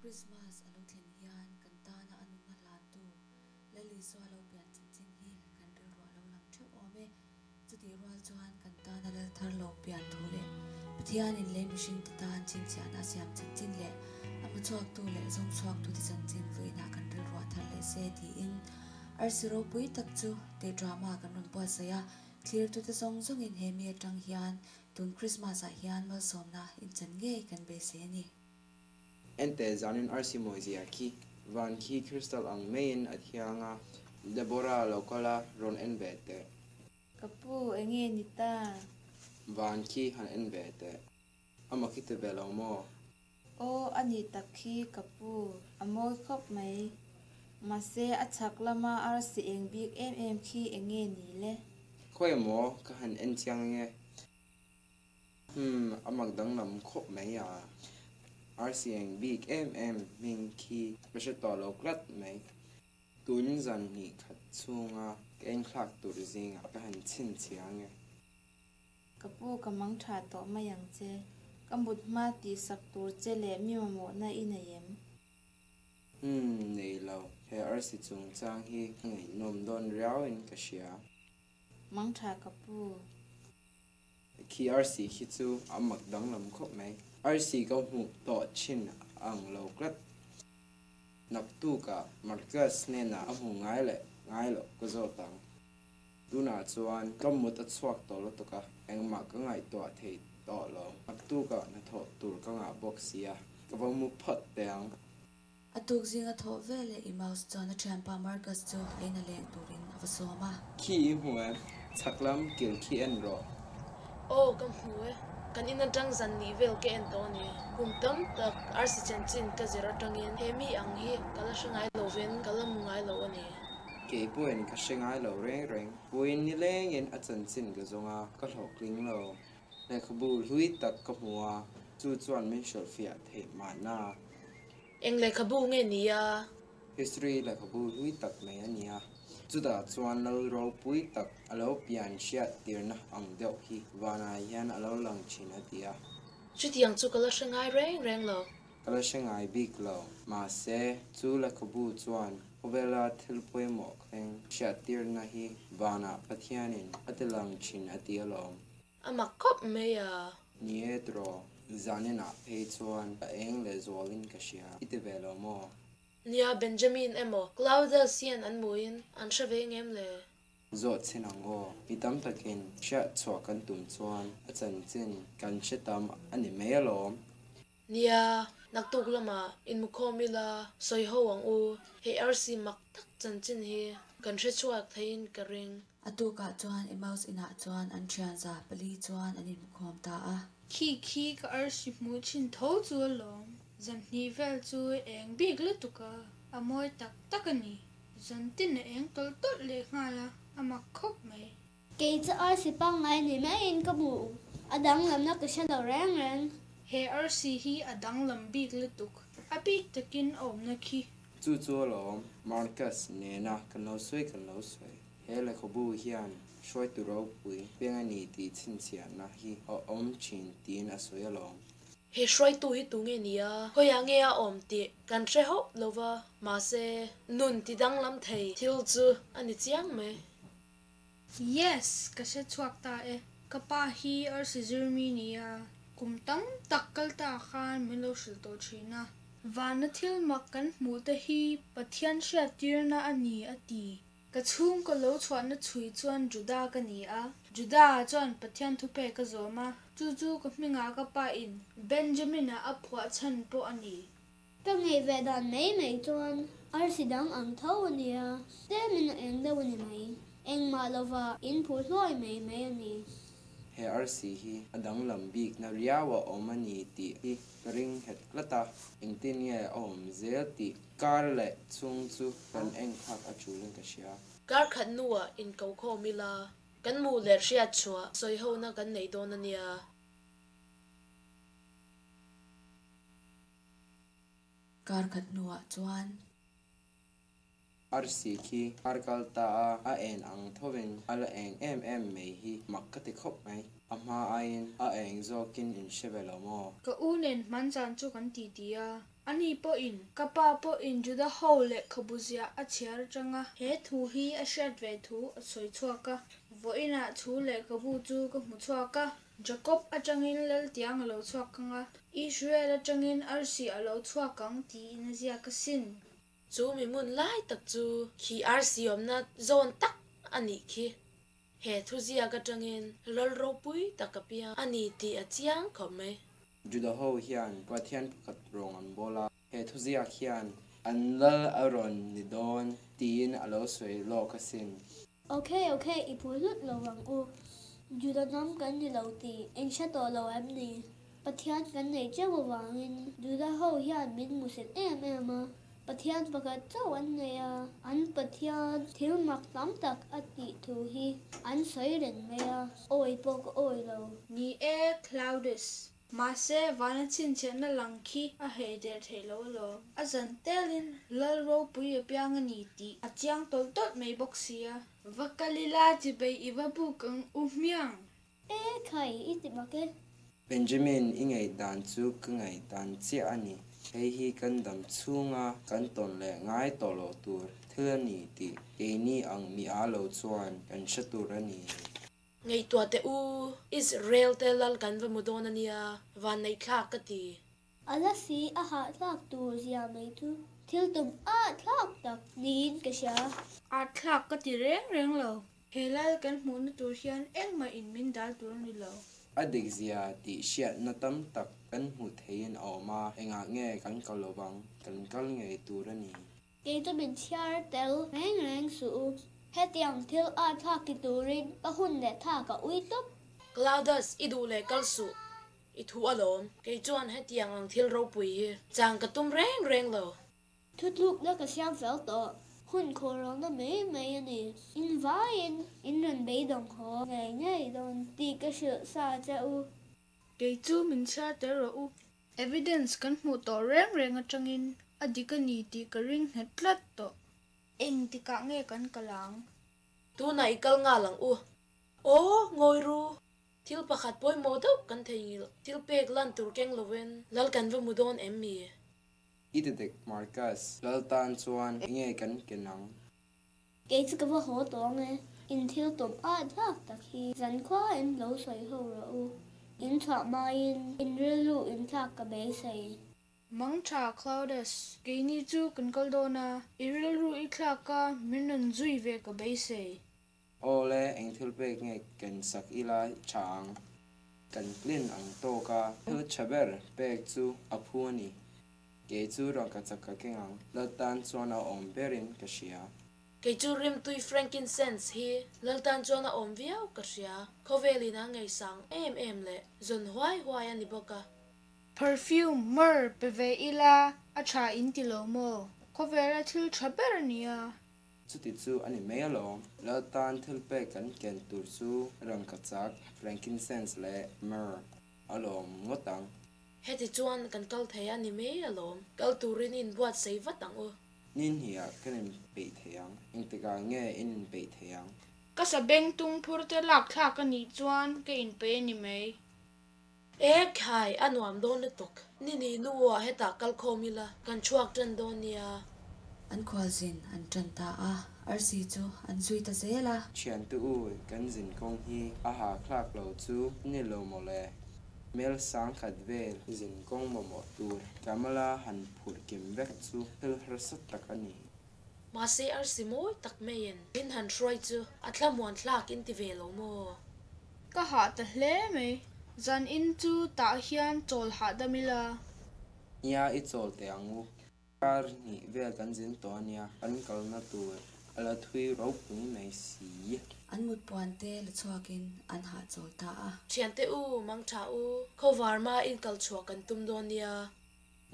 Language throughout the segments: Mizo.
Krismas a lo thlen hian kan tana a nunna hlantu Lal Isua lo pian chanchin hi kan rilruah lo lang theuh awm e. Chutih rual chuan kan tana Lal thar lo pian thu leh Pathianin lei mihringte tan chhinchhiahna a siam chanchin leh a hmuchhuaktu leh zawngchhuaktute chanchin vawiinah kan rilruah thar leh se tiin arsi ropui tak chu tih drama kan rawn buatsaih a, thlirtute zawng zawngin he mi atang hian tun Krismas-ah hian malsawmna inchan ngei kan beisei a ni. Ente zanin arsi mawizia khi van khi crystal ang maiin a thiang a, Deborah lo kal a, rawn en ve teh. Ka pu, enge ni ta? Van khi han en ve teh. A mak i ti ve lo maw? Aw, a ni tak khi ka pu, a mawi khawp mai. Mahse, a chhak lama arsi eng bik em em khi enge ni le? Khawi maw ka han en chiang ange. Umm, a mak danglam khawp mai a. Arsi eng bik em em hming khi ka hre tawh lo tlat mai. Tun zan hnih khat chhunga ka enthlak tur zingah ka han chhinchhiah ange. Ka pu ka mang tha tawh mai ang che. Ka mut hma tihsak tur che leh mi mamawhna i nei em? Umm, nei lo. He arsi chungchang hi ka ngaihnawm dawn riauin ka hria. Mang tha ka pu. Khi arsi khi chu a mak danglam khawp mai. Arsi ka hmuh tawh thin ang lo tlat. Naktukah Marcus hnenah a hmu ngai leh ngai loh ka zawt ang. Tunah chuan ka mut a chhuak tawh lutuk a, engmah ka ngaihtuah thei tawh lo. Naktukah hnathawh tur ka ngah bawk sia, ka va mu phawt teh ang. A tuk zinga thawh vel leh Emmaus chuan a thianpa Marcus chu a ina leng turin a va sawm a. Khi i hmu em? Chhak lam kil khi en rawh. Aw, ka hmu e. Kan in atang zan nih vel ka en tawh a ni. Kum tam tak arsi chanchin ka zir atangin he mi ang hi ka la hre ngai lo vin ka la hmu ngai lo a ni. Kei pawhin ka hre ngai lo reng reng. Puiin nilengin a chanchin ka zawng a, ka hlawhtling lo. Lehkhabu hlui tak ka hmu a, chu chuan min hrilhfiah theih mahna. Eng lehkhabu nge ni a? History lehkhabu hlui tak mai a ni a, chutah chuan lal ropui tak a lo pian hriat tirna ang deuh hi vanah hian a lo lang thin a ti a. Chutiang chu ka la hre ngai reng reng lo. Ka la hre ngai bik lo. Mahse, chu lehkhabu chuan khawvela thil pawimawh thleng hriat tirna hi vanah Pathianin a ti lang thin a ti alawm. A mak khawp mai a. Ni e tiraw, zaninah phei chuan ka eng leh zualin ka hria, i ti ve lo maw? Nia, Benjamin emaw Claudius hian an hmuhin an hre ve ngem le? Zawh chhin ang aw, mi tam takin hriat chhuah kan tum chuan a chanchin kan hre tam a ni mai alawm. Nia, naktuk lamah inmukhawm ila sawi ho ang u, hei arsi mak tak chanchin hi kan hre chhuak theiin ka ring. A tukah chuan Emmaus inah chuan an thianza pali chuan an inmukhawm ta a. Khi khi ka arsi hmuh thin tho chu alawm, zanhnih vel chu eng bik lutuk a, a mawi tak tak a ni. Zantin a eng tawlh tawlh leh nghal a, a mak khawp mai. Kei chu arsi pangngai ni maiin ka hmu, a danglamna ka hre lo reng reng. He arsi hi a danglam bik lutuk, a bik takin a awmna khi. Chu chu alawm, Marcus nena kan lo sawi kan lo sawi. He lehkhabu hian hruaitu ropui peng a ni tih chhinchhiahna hi a awm thin tiin a sawi alawm. He hruaitu hi tunge ni a, khawiah nge a awm tih kan hre hauh lova, mahse nun ti danglam thei thil chu a ni chiang mai. Yes, ka hre chhuak ta e. Ka pa hi arsi zirmi nia, kum tam tak kal ta khan min lo hrilh tawh thin a. Vana thil mak kan hmuh te hi Pathian hriattirna a ni a ti. Ka chhungkaw lo chhuahna chhui chuan Juda ka ni a, Juda chuan Pathian thupek ka zawm a, chu chu ka hmingah ka pa in Benjamin-a a phuah chhan pawh a ni. Ka ngaih ve dan mai mai chuan arsi dang ang tho a nia, tlemin a eng deuh a ni mai. Engmah lova in phuh hluai mai mai a ni. He arsi hi a danglam bikna riau a awm a ni tih hi ka ring nghet tlat a, engtin nge a awm zel tih kar leh chhung chu kan engthlak a tulin ka hria. Kar khat hnuah inkokhawm ila, kan mu leh hriat chhuah sawihona kan nei dawn a nia. Kar khat hnuah chuan. Arsi khi kar kal ta a, a en ang thovin a la eng em em mai hi mak ka ti khawp mai. A hma aiin a eng zawkin in hre ve lo maw? Ka u nen hman zan chu kan titi a, ani pawhin ka pa pawhin Juda ho lehkhabu ziah a chhiar atanga he thu hi a hriat ve thu a sawi chhuak a. Vawiinah thu lehkhabu chu ka hmu chhuak a, Jakob atangin Laltiang a lo chhuak ang a, Israel atangin arsi a lo chhuak ang tiin a ziak asin. Chu mi hmun lai tak chu khi arsi awmna zawn tak a nih khi. He thuziak atangin lal ropui tak a piang a ni tih a chiang khawp mai. Juda ho hian Pathian pakhat rawng an bawl a, he thuziak hian an lal a rawn ni dawn tiin a lo sawi lawk asin. Ok ok i phu hlut lo ang u. Juda hnam kan ni lo tih eng hre tawh lo em ni? Pathian kan nei teuh avangin Juda ho hian min hmusit em em a. Pathian pakhat chauh an nei a, an Pathian thil mak tam tak a tih thu hi an sawi reng mai a, awi pawh ka awi lo. Ni e, Claudius. Mahse, vana chhinchhiahna lang khi a hei der theih lo alawm. A zan telin Lal ropui a piang a ni tih a chiang tawlh tawlh mai bawk sia. Va kal ila chibei i va buk ang u hmiang. E khai, i ti mak e. Benjamin, i ngaihdan chu ka ngaihdan chiah a ni. Hei hi kan dam chhunga kan tawn leh ngai tawh loh tur thil a ni tih keini ang mi a lo chuan kan hre tur a ni. Ngaihtuah teh u, Israel te lal kan va mu dawn a nia, vanneihthlak ka ti. A la si a hahthlak tur zia mai chu thil tum ahthlak tak niin ka hria. Ahthlak ka ti reng reng lo. He lal kan hmuhna tur hian engmah in min dal tur a ni lo. A dik zia tih hriatna tam tak kan hmuh theihin a awm a, engah nge kan kal lo vang, kan kal ngei tur a ni. Kei chu min chhiar tel reng reng suh u. Hetiang thil ahthlak ti turin ka hun leh tha ka ui tawp. Claudius, i duh leh kal suh. I thu alawm. Kei chuan hetiang ang thil ropui hi chang ka tum reng reng lo. Thutlukna ka siam fel tawh. Hun khawhrawlna mai mai a ni. In vaiin in rawn beidawng haw ngei ngei dawn tih ka hrilh sa che u. Kei chu min chhiar tel rawh u. Evidence kan hmuh tawh reng reng atangin a dik a ni tih ka ring nghet tlat tawh. Eng tikah nge kan kal ang? Tunah i kal nghal ang u. Aw, ngawi ru. Thil pakhat pawimawh deuh kan theihnghilh. Thil pek lan tur keng lovin lal kan va mu dawn em mi? I ti dik Marcus, lal tan chuan enge kan ken ang? Kei chu ka va haw tawh ang e. In thil tawm at hlak tak hi zankhua in lo sawi ho rawh u. In chhuah hmain in rilru in thlak ka beisei. Mang tha Claudius, keini chu kan kal dawn a, i rilru i thlak a min rawn zui ve ka beisei. Awle, eng thil pek nge ken sak ila tha ang? Kan tlin ang tawk a, thil tha ber pek chu a phu a ni. Kei chu rangka chak ka keng ang, Laltan chuan a awm berin ka hria. Kei chu rimtui frankincense hi Laltan chuan a awm viau ka hria, khawvelin a ngaihsang em em leh zawn huai huai a ni bawk a. Perfume, myrrh, pe ve ila a tha in ti lo maw? Khawvela thil tha ber a nia. Chuti chu a ni mai alawm. Laltan thil pek kan ken tur chu rangka chak, frankincense leh myrrh a lawm ngawt ang. Heti chuan kan kal thei a ni mai alawm. Kal turin in buatsaih vat ang u. Ni hniah kan inpeih thei ang. Engtikah nge in inpeih thei ang? Ka sabeng tung phur te lak thlak a nih chuan ka inpeih a ni mai. E khai, a nuam dawn lutuk. Ni ni nuah hetah kal khawm ila, kan chhuak tan dawn nia. An khualzin an tan ta a, arsi chu an zui ta zel a. Thiante u, kan zin kawng hi a hahthlak lo chu ni lo maw le? Mel sangkhat vel zin kawng mamawh tur Kamala han phurh kim vek chu thil harsa tak a ni. Mahse arsi mawi tak maiin min han hruai chu a thlamuan thlak in ti ve lo maw? Ka hah ta hle mai. Zan in chu tah hian chawl hahdam ila. Nia i chawl teh ang u. Kar hnih vel kan zin tawh a nia, kan kalna tur a la thui ropui mai si. An mut puan te la chhuakin an hahchawl ta a. Thiante u, mangtha u, khawvar hma in kal chhuah kan tum dawn nia.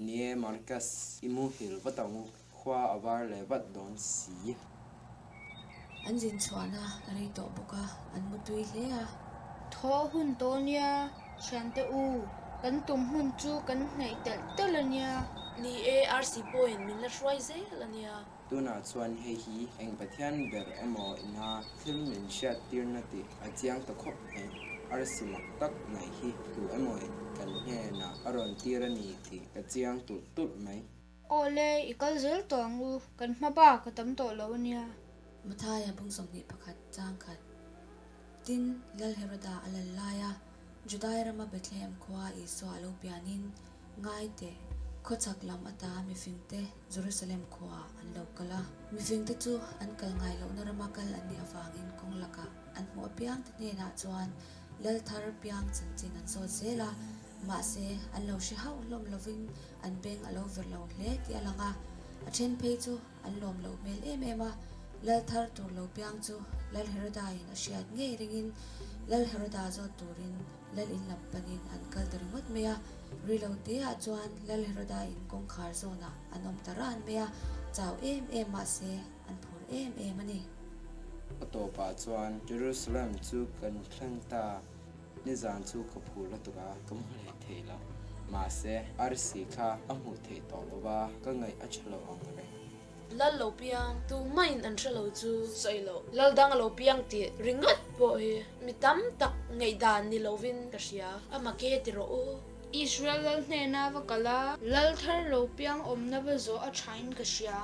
Nie Marcus, i muhil vat ang u, khua a var leh vat dawn si. An zin chhuahna a rei tawh bawk a, an mu tui hle a. Thaw hun tawh nia, thiante u, kan tum hmun chu kan hnaih telh telh a nia. Ni e, RC pawhin min la hruai zel a nia. Tunah chuan hei hi eng Pathian ber emaw ina thil min hriattirna tih a chiang ta khawp mai. Arsi mak tak mai hi tu emawin kan hnenah a rawn tir a ni tih ka chiang tulh tulh mai. Aw le, i kal zel tawh ang u, kan hma bak a tam tawh lo a nia. Mathaia bung 21 chang khat. Tin, Lal Heroda a lal laia Judai rama Bethlehem khua Isua a lo pianin, Ngai teh, khawchhak lam ata mifingte Jerusalem khuaah an lo kal a. Mifingte chu an kal ngai lohna rama kal an nih avangin kawng lakah an hmuh apiangte hnenah chuan Lal thar piang chanchin an zawt zel a, mahse an lo hre hauh hlawm lovin an beng a lo ver lo hle tih a lang a. A then phei chu an lawm loh hmel em em a, Lal thar tur lo piang chu Lal Heroda-in a hriat ngei ringin Lal Heroda zawt turin Lal in lam panin an kal ta ringawt mai a, ri lo teah chuan Lal Heroda in kawngkhar zawnah an awm ta ran mai a, chau em em mahse an phur em em a ni. A tawpah chuan Jerusalem chu kan thleng ta, nizan chu ka phur lutuk a, ka mu hlei thei lo. Mahse, arsi kha a hmuh theih tawh lo va, ka ngaih a tha lo ang reng. Lal lo piang, tumah-in an hre lo chu sawi loh. Lal dang a lo piang tih ringawt pawh hi mi tam tak ngaihdan ni lovin ka hria. A make ti rawh u. Israel lal hnena va kal a, lal thar lo piang awmna va zawh a thain ka hria.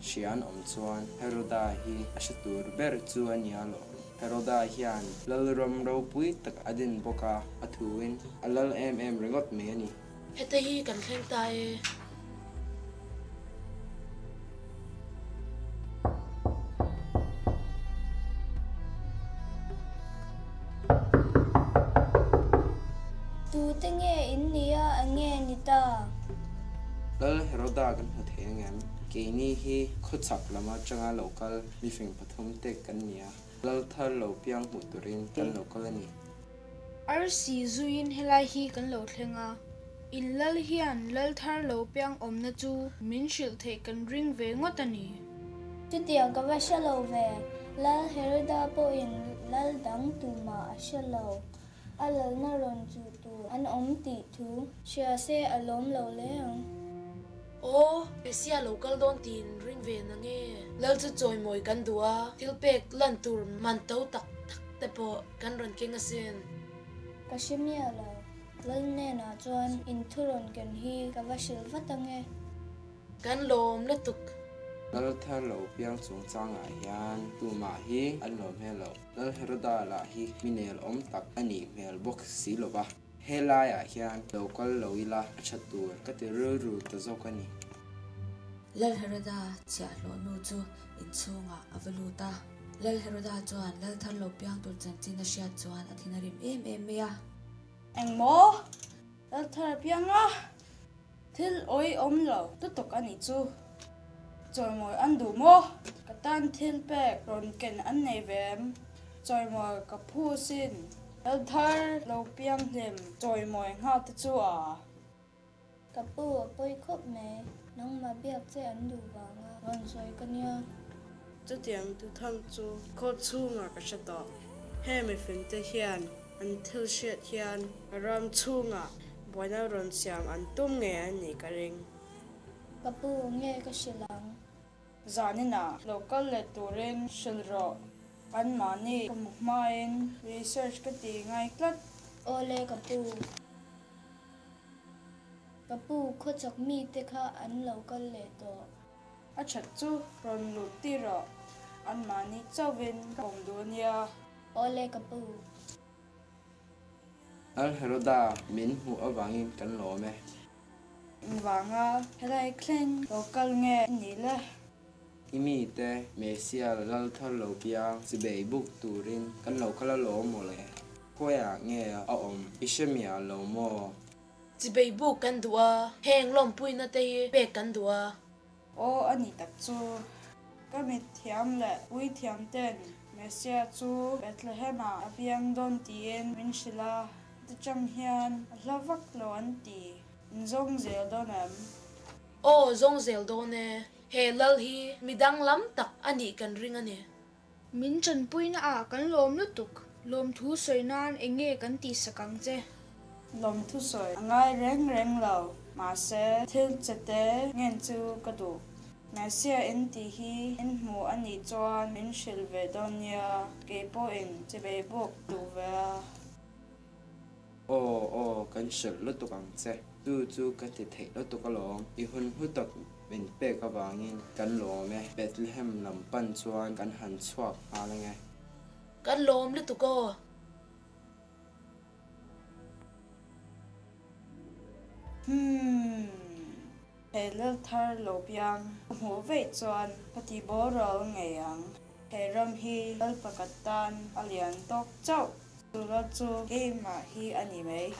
Hrian awm chuan Heroda hi a hre tur ber chu a nia lo. Heroda hian lalram ropui tak a din bawk a, a thuin a lal em em ringawt mai a ni. Heta hi kan thleng ta e. Tute nge in nia a nge ni ta? Lal Heroda kan hmu thei angem? Keini hi khawchhak lam atanga lo kal mifing pathum te kan ni a, Lal thar lo piang hmuh turin kan lo kal a ni. Arsi zuiin helai hi kan lo thleng a, in lal hian lal thar lo piang awmna chu min hrilh theih kan ring ve ngawt a ni. Chutiang ka va hre lo ve, Lal Heroda pawhin lal dang tumah a hre lo. A lalna rawn chuh tur an awm tih thu hria se a lawm lo hle ang. Aw, Messia lo kal dawn tiin ring ve na nge? Lal chu chawimawi kan duh a, thil pek lan tur man to tak tak te pawh kan rawn keng asin. Ka hre miah lo, Lal hnenah chuan in thu rawn ken hi ka va hrilh vat ang e. Kan lawm lutuk. Lal thar lo piang chungchangah hian tumah hi an lawm hmel lo. Lal Heroda lah hi mi nel awm tak a nih hmel bawk si lo va. He laiah hian lo kal lo ila a tha tur ka ti rilru ta zawk a ni. Lal Heroda chhiahhlawh nu chu inchhungah a va lut a. Lal Heroda chuan Lal thar lo piang tur chanchin a hriat chuan a thin a rim em em mai a. Engmaw? Lal thar a piang a, thil awihawm lo lutuk a nih chu. Chawimawi an duh maw? Ka tan thil pek rawn ken an nei ve em? Chawimawi ka phu sin. Lal thar lo piang hlim chawimawi nghal te chu a. Ka pu a pawi khawp mai, nangmah biak che an duh vanga rawn sawi ka nia. Chutiang tu thang chu khaw chhungah ka hre tawh. He mifinte hian an thil hriat hian ram chhungah buaina rawn siam an tum ngei a nih ka ring. Ka pu, nge ka hrilh ang? Zaninah lo kal leh turin hrilh rawh. Anmahni ka hmu hmain research ka ti ngai tlat. Awle ka pu. Ka pu, khawchhak mite kha an lo kal leh tawh. A that chu rawn lut ti rawh. Anmahni chauhin ka awm duh a nia. Awle ka pu. Lal Heroda min hmuh avangin kan lawm e. Engvanga helai thleng lo kal nge i nih le? I mite Messia lal thar lo piang chibei buk turin kan lo kal alawm maw le? Khawiah nge a awm i hre miah lo maw? Chibei buk kan duh a, heng lawmpuina te hi pek kan duh a. Aw a ni tak chu. Ka mit thiam leh pui thiam ten Messia chu Bethlehem-ah a piang dawn tiin min hrilh a, tichang hian a hla vak lo an ti. In zawng zel dawn em? Aw zawng zel dawn e. He lal hi mi danglam tak a nih kan ring a ni. Min tanpuina ah kan lawm lutuk. Lawmthu sawi nan eng nge kan tihsak ang che? Lawmthu sawi a ngai reng reng lo, mahse thil che te ngen chu ka duh. Messia in tih hi in hmu a nih chuan min hrilh ve dawn nia, kei pawhin chibei buk duh ve a. Aw aw, kan hrilh lutuk ang che. Chu chu ka ti theih lutuk alawm. I hun hlu tak min pek avangin kan lawm e. Bethlehem lam pan chuan kan han chhuak nghal ange. Kan lawm lutuk aw. Humm. He lal thar lo piang ka hmuh veih chuan ka ti boral ngei ang. He ram hi lal pakhat tan a lian tawk chauh. Chu lal chu keimah hi a ni mai.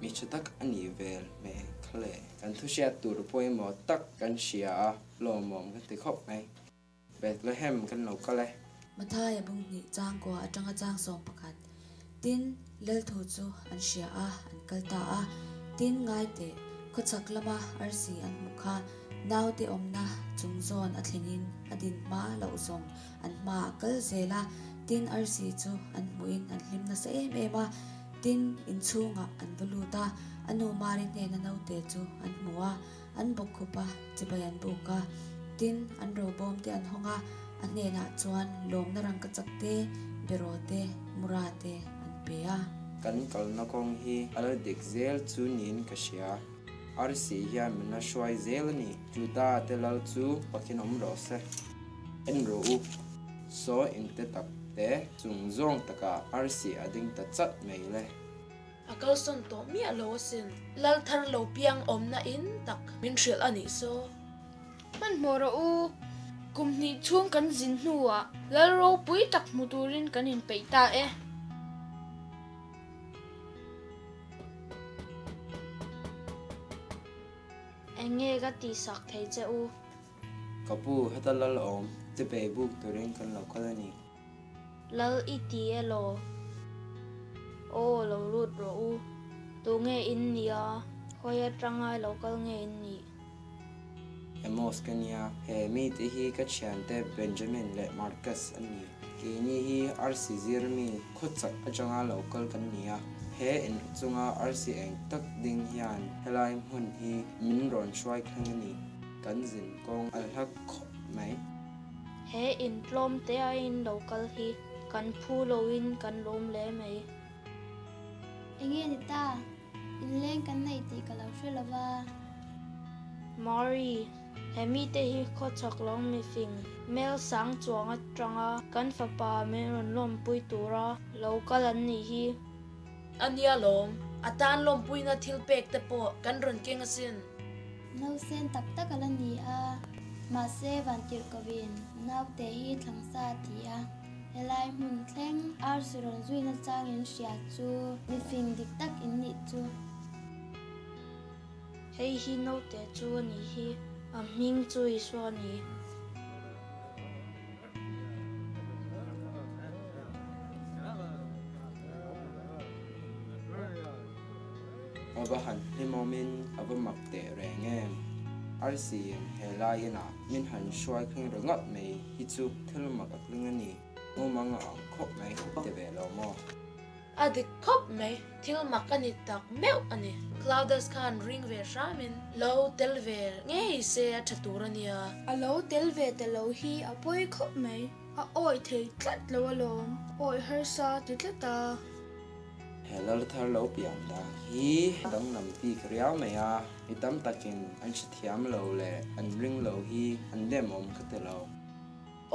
Mi tha tak a nih vel hmel kha le. Kan thu hriat tur pawimawh tak kan hria a, lawmawm ka ti khawp mai. Bethlehem kan lo kal e. Mathaia bung hnih changkua atanga chang 11. Tin, Lalthu chu an hria a, an kal ta a. Tin, ngai teh, khawchhak lama arsi an hmuh kha naute awmna chung zawn a thlenin a din hma loh zawng an hma a kal zel a. Tin, arsi chu an hmuhin an hlim nasa em em a. Tin, inchhungah an va lut a, a nu Mari hnena naute chu an hmu a. An bawk khup a, chibai an buk a. Tin, an robawm te an hawng a, a hnenah chuan lawmna rangka chak te, beraw te, mura te an pe a. Kan kalna kawng hi a la dik zel chu niin ka hria. Arsi hian min la hruai zel a ni. Juda te lal chu pakin awm rawh se. En rawh u. Saw inte tak te chung zawng takah arsi a ding ta chat mai le. A kalsawn tawh miah lo asin. Lal thar lo piang awmna in tak min hrilh a nih saw. Hmanhmawh rawh u, kum hnih chhung kan zin hnuah lal ropui tak hmu turin kan inpeih ta e. Eng nge ka tihsak thei che u? Ka pu, heta lal awm che bei buk turin kan lo kal a ni. Lal i ti elaw? Aw, lo lut rawh u. Tu nge in nih a? Khawi atanga lo kal nge in nih? Amos ka nia, he mite hi ka thiante Benjamin leh Marcus an ni. Keini hi arsi zir mi khawchak atanga lo kal kan ni a. He in chunga arsi eng tak ding hian helai hmun hi min rawn hruai thleng a ni. Kan zin kawng a hla khawp mai. He in tlawm te a in lo kal hi kan phu lo in kan lawm hle mai. Enge ni ta? Inleng kan nei tih ka lo hre lo va. Mari, he mite hi khawchhak lo mifing Mel sang chuang atanga kan fapa min rawn lawmpui tura lo kal an nih hi. A nia lawm, a tan lawmpuina thil pek te pawh kan rawn keng asin. Nausen tak tak a la ni a, mahse Vantirhkovin naute hi thlangsa a ti a, helai hmun thleng arsi rawn zuina chang in hria chu mifing dik tak in nih chu. Hei hi naute chu a nih hi, a hming chu Isua a ni. A va han hlimawmin a va mak teh reng em? Arsiin he lai inah min han hruai thleng ringawt mai hi chu thil mak a tling a ni. Mumang a ang khawp mai ti ve lo maw? A dik khawp mai, thil mak a ni tak meuh a ni. Claudius khan ring ve hramin lo tel ve ngei se a tha tur a nia. A lo tel ve ta lo hi a pawi khawp mai, a awih thei tlat lo alawm, awih harsa ti tlat a. He lal thar lo pian dan hi danglam bik riau mai a, mi tam takin an hrethiam lo leh an ring lo hi an demawm ka ti lo.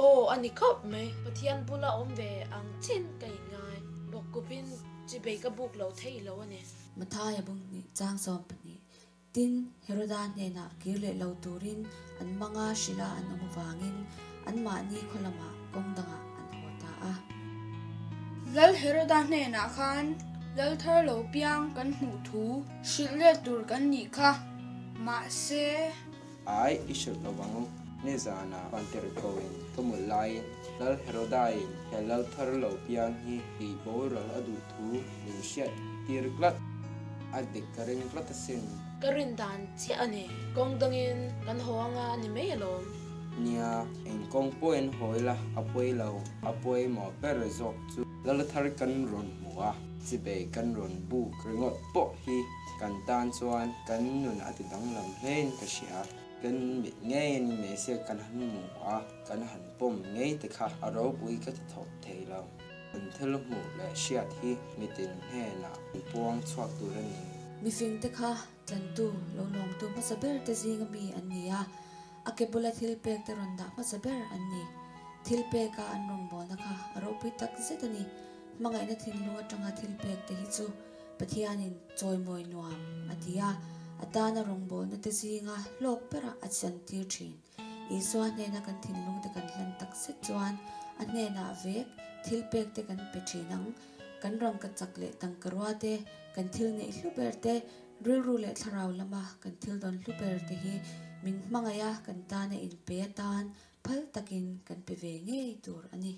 Aw a ni khawp mai, Pathian bula awm ve ang chin ka inngai bawkkupin chibei ka buk lo thei lo a ni. Mathaia bung hnih chang 12, Tin, Heroda hnenah kir leh lo turin an manga hrila an awm avangin anmahni khaw lamah kawng dangah an haw ta a. Lal Heroda hnenah khan lal thar lo piang kan hmuh thu hrilh let tur kan nih kha, mahse. Ai, i hrilh lo vang u. Nizanah Vantirhkoin ka mut laiin Lal Herodain he lal thar lo piang hi tih boral a duh thu min hriat tir tlat. A dik ka ring tlat asin. Ka rin dan chiah a ni. Kawng dangin kan haw anga a ni mai alawm. Nia, eng kawng pawhin haw ila a pawi lo. A pawimawh ber zawk chu lal thar kan rawn hmu a, chibei kan rawn buk ringawt pawh hi kan tan chuan kan nun a ti danglam hlein ka hria. Kan mit ngeiin Messiah kan han hmu a, kan han pawm ngei te kha a ropui ka ti thawk thei lo. Kan thil hmuh leh hriat hi mitin hnenah kan puang chhuak tur a ni. Mifingte kha tlantu lo lawmtu hmasa ber te zinga mi an ni a, a ke bula thil pek te rawn dah hmasa ber an ni. Thil peka an rawngbawlna kha a ropui tak zet a ni. Hmangaihna thinlung atanga thil pek te hi chu Pathianin chawimawi nuam a ti a, a tana rawngbawlna te zinga hlawk berah a chantir thin. Isua hnena kan thinlung te kan hlan tak zet chuan a hnenah vek thil pek te kan pe thin ang. Kan rangka chak leh tangka rua te, kan thil neih hlu ber te, rilru leh thlarau lama kan thil dawn hlu ber te hi min hmangaih a, kan tana inpe atan phal takin kan pe ve ngei tur a ni.